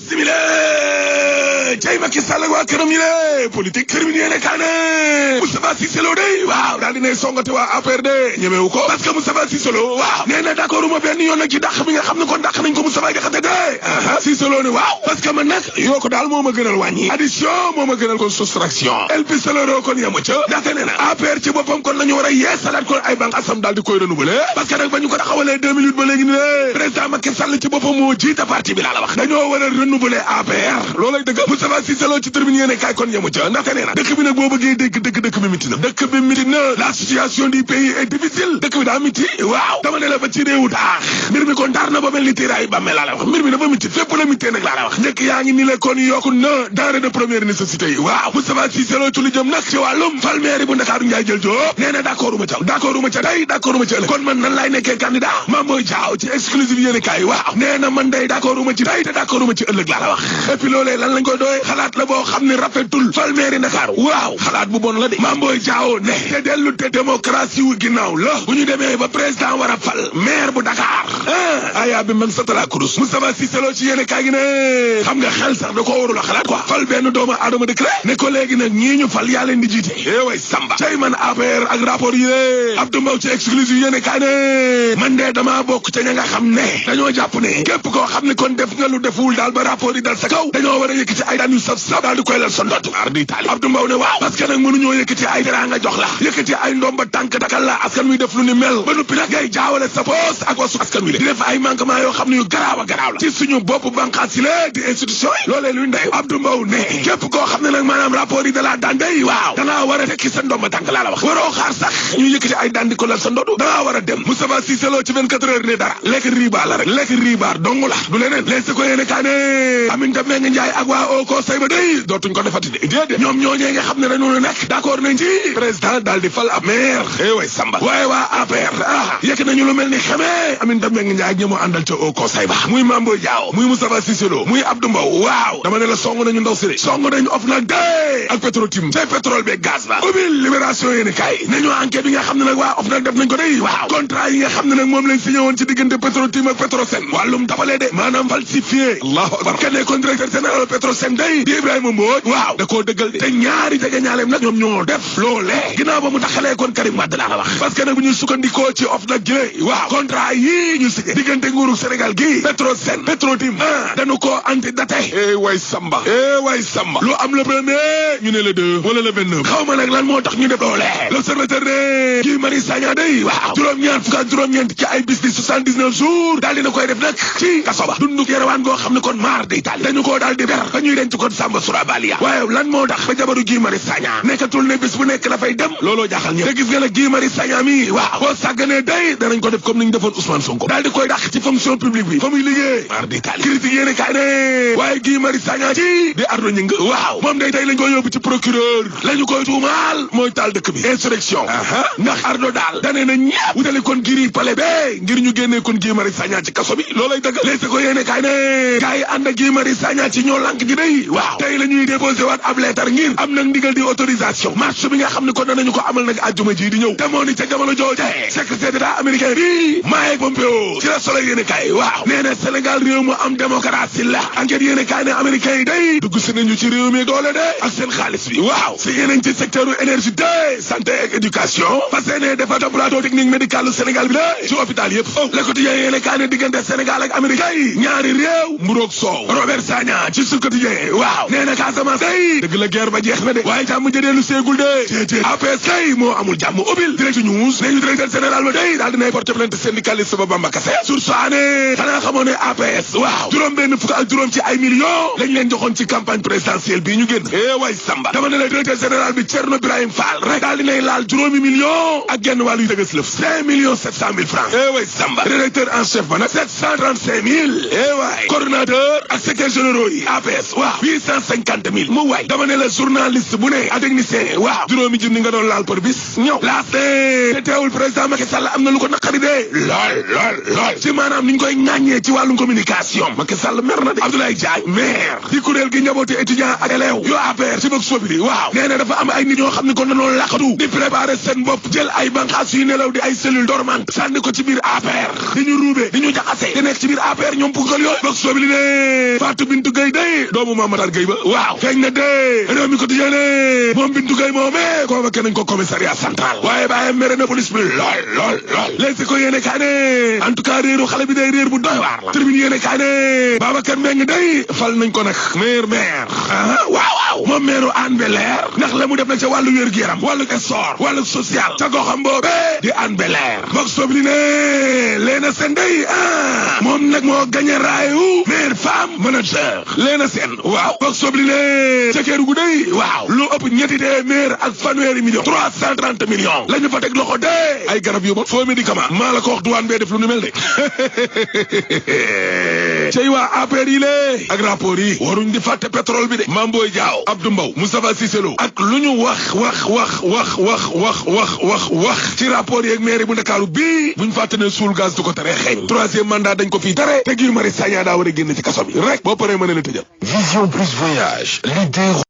simile cay Macky Sall ak waa këram yi ne politique criminelle ne kaane Moustapha Cissé Lo day waaw daal dinay songate waa APR de ñemewu ko parce que Moustapha Cissé Lo waaw nee na d'accord uma benn yoon nag ci dàq bi nga xam ne kon dàq nañ ko Moustapha Diakhaté de Cissé Lo ne waaw parce que man nag yoo ko daal moo ma gënal wàññi addition moo ma gënal kon soustraction el pistolero kon yamu ca ndaxte nee na APR ci boppam kon lañu war a yeesalaat kon ay bànqaasam daal di koy renouveler parce que nag ba ñu ko taxawalee 2008 ba léegi ni ne président Macky Sall ci boppam moo jiite parti bi laa la wax dañoo war a renouveler APR loolay dëgg Moustapha Cissé Lo ci tribune yéene kaay kon yamu ca ndaxte nee na dëkk bi nag boo bëggee dégg dëkk bi miti na dëkk bi miti na la situation du pays est difficile dëkk bi daa miti waaw dama ne la ba ci réewu taax mbir mi kon tar na ba mel ni tiiraay ba mel laa la wax mbir mi dafa miti fépp la mitee nag laa la wax njëkk yaa ngi ni la kon yokku na denrée de première nécessité yi waaw Moustapha Cissé Lo ci lu jëm nag ci wàllum fal maire bu Ndakaaru Ndiaye jël Diop nee na d'accord uma ca tey d'accord uma ca ëllëg kon man nan laay nekkee candidat Mame Boye Diao ci exclusive yéene kaay waaw nee na man day d'accord uma ci tey te d'accord uma ci ëllëg laa la wax et puis loolee lan lañ koy doyee xalaat la boo xam ne rafetul fal maire Ndakaaru waaw xalaat bu bon la de Mame Boye Diao ne te dellu te démocratie wu ginnaaw la bu ñu demee ba président war a fal maire bu Dakar aya bi mag satala kurus Moustapha Cissé Lo ci yéene kaay gi ne xam nga xel sax da ko warul a xalaat quoi fal benn doomu aadama décret ne ko léegi nag ñii ñu fal yaa leen di jiite way samba cay man APR ak rapport yi Abdou Mbow ci exclusive yéene kaay ne man de dama bokk ca ña nga xam ne dañoo jàpp ne képp koo xam ne kon def nga lu deful daal ba rapport yi dal sa kaw dañoo war a yëkkati ay daan yu saf saf daal di koy lal sa ndott ar di taali Abdou Mbow ne waaw parce que nag mënuñoo yëkkati ay teraanga jox la yëkkati ay ndomba tànk dakal la askan wi def lu ni mel ba noppi nag ngay jaawale sa poos ak wasu askan wi le di def ay manquement yoo xam ne yu garaaw a garaaw la ci suñu bopp banqaas yi la di institution yi loolee luy ndey Abdou Mbow ne képp koo xam ne nag maanaam rapport yi da laa daan day waaw dangaa war a tekki sa ndomba tànk laa la wax waroo xaar sax ñu yëkkati ay daan di ko lal sa ndodu dangaa war a dem Moustapha Cissé Lo ci 24 heures ne dara lekk riba la rek lekk riba dong la du leneen lees ko yéene kaa ne Aminata Mbengue Ndiaye ak waa Haut Conseil ba day dootuñ ko defati de déedéet ñoom ñooñee nga xam ne dañoo nekk d'accord nañ ci président daal di fal ab maire way samba waaye waa APR yëkk nañu lu mel ni xamee Aminata Mbengue Ndiaye ak ñi mu àndal ca Haut Conseil ba muy Mame Boye Diao muy Moustapha Cissé Lo muy Abdou Mbow waaw dama ne la song nañu ndaw si de song nañu OFNAC de ak Petrotim te pétrole be gaz ba ubbil libération yéene kaay nañu enquête yi nga xam ne nag waa OFNAC def nañ ko day waaw contrat yi nga xam ne nag moom lañ signé woon ci diggante Petrotim ak Petrosen wàllum dafalee de maanaam falsifié allahu akbar kenn kon directeur général Petrosen day di Ibrahima Mbodj waaw da koo dëggal de te ñaari jege ñaaleem nag ñoom ñoo def loolee ginnaaw ba mu taxalee kon Karim Wade laa la wax parce que nag bu ñu sukkandikoo ci OFNAC gi waaw contrat yii ñu signé diggante nguuru Sénégal gi Petrosen Petrotim dañu ko antidaté way samba lu am le premier ñu ne le 2 wala le 29 xaw ma nag lan moo tax ñu def loolee l'observateur ne Guy Marius Sagna day waaw juróom-ñaar fukk ak juróom-ñeent ci ay bis di 79 jours daal dina koy def nag ci kaso ba dundu yarawaan goo xam ne kon maar day taal dañu koo daal di ber ba ñuy denc kon Samba Sourabalia waaye lan moo tax ba jabaru Guy Marius Sagna nekkatul ne bis bu nekk dafay dem looloo jaaxal ñëpp te gis nga nag Guy Marius Sagna mi waaw boo sàgganee day danañ ko def comme niñ defoon Ousmane Sonko daal di koy dàq ci fonction publique bi fa muy liggéey maar day taal critique yéene kaay ne waaye Guy Marius Sagna ci di Ardo Ñing waaw moom day tey lañ koy yóbbu ci procureur lañu koy tuumaal mooy taal dëkk bi insurrection ndax Ardo daal dane na ñëpp wutali kon giri pale be ngir ñu génnee kon Guy Marius Sagna ci kaso bi loolay dëgg léegi ko yéene kaay ne gars yi ànd ak Guy Marius Sagna ci ñoo lànk ji day waaw tey la ñuy déposé waat ab lettre ngir am nag ndigal di autorisation marche bi nga xam ne kon danañu ko amal nag àjjuma ji di ñëw te moo ni ca jamono jooje secrétaire d'État américain bi Mike Pompeo ci la solo yéene kaay waaw nee na Sénégal réew mu am démocratie la enquête yéene kaay ne américain yi day dugg si nañu ci réew mi doole de ak seen xaalis bi waaw si yéenañ ci secteur énergie de santé ak éducation parce que ne dafa tam plateau technique médical lu Sénégal bi de ci hôpital yëpp Le Quotidien yéene kaay ne diggante Sénégal ak américain yi ñaari réew mburoog soow Robert Sagna ci Sud Quotidien waaw nee na Casamance day dëgg la guerre ba jeex na de waaye jàmm jëdeelu seegul de déedéet APS kay moo amul jàmm ubbil direct news ne ñu directeur général ba day daal dinay porter plainte syndicaliste ba Bamba Kassé sur soane xanaa xamoo ne APS waaw juróom benn fukk ak juróom ci ay millions lañ leen joxoon ci campagne présidentielle bii ñu génn way samba dama ne la directeur général bi Thierno Birahim Fall rek daal dinay laal juróomi millions ak genn wàllu yu dëgës lëf 5,7 millions francs way samba rédacteur en chef ba nag 735 000 waay coordonnateur ak secrétaire généraux yi APS waaw 850 000 mu waay dama ne la journaliste bu ne ak technicien waaw juróomi junni nga doon laal par bis ñëw laas te teewul président Macky Sall am na lu ko naqari de lool ci maanaam ni ñu koy ŋàññee ci wàllum communication Macky Sall mer na de Abdoulaye Diagne maire di kuréel gi njabooti étudiant ak élève yoo APR ci bëgg sobiri waaw nee na dafa am ay nit ñoo xam ne kon dañoo laqatu di préparer seen bopp jël ay banqaas yu nelaw di ay cellule dormante sànni ko ci biir APR di ñu ruube di ñu jaxase di nekk ci biir APR ñoom pugal yooyu bëgg sobiri ne Fatou Bintou Gueye day doomu Mamatar Gueye ba waaw feeñ na de réew mi ko tijjee ne moom Bintou Gueye moomee convoqué nañ ko commissariat central waaye bàyyi mere na police bi lool léegi ko yéene kaa ne en tout cas réeru xale bi day réer bu doy waar la tribune yéene kaa ne Babacar Mbengue day fal nañ ko nag maire waaw moom maire Hann Bel-Air ndax la mu def nag ca wàllu wér-gu-yaram wàllu sport wàllu social ca goxam boobee di Hann Bel-Air boog sobli ne Léna Sène day moom nag moo gagné raayu maire femme manager Léna Sène waaw boog sobli ne ca Kédougou day waaw lu ëpp ñetti téeméer ak fanweeri millions 330 millions la ñu fa teg loxo de ay garab yu bon faux médicament maa la ko wax douane bee def lu nu mel de cey waa APR yi lée ak rapport yi waruñ di fàtte pétrole bi de Mame Boye Diao Abdou Mbow Moustapha Cissé Lo ak lu ñu wax ci rapport yi ak maire bu Ndakaaru bii buñ fàtte ne suul gaz du ko tere xeeñ 3e mandat dañ ko fii tere te Guy Marius Sagna daa war a génn ci kaso bi rek boo paree mën na la tëjal. Vision Plus Voyage, leader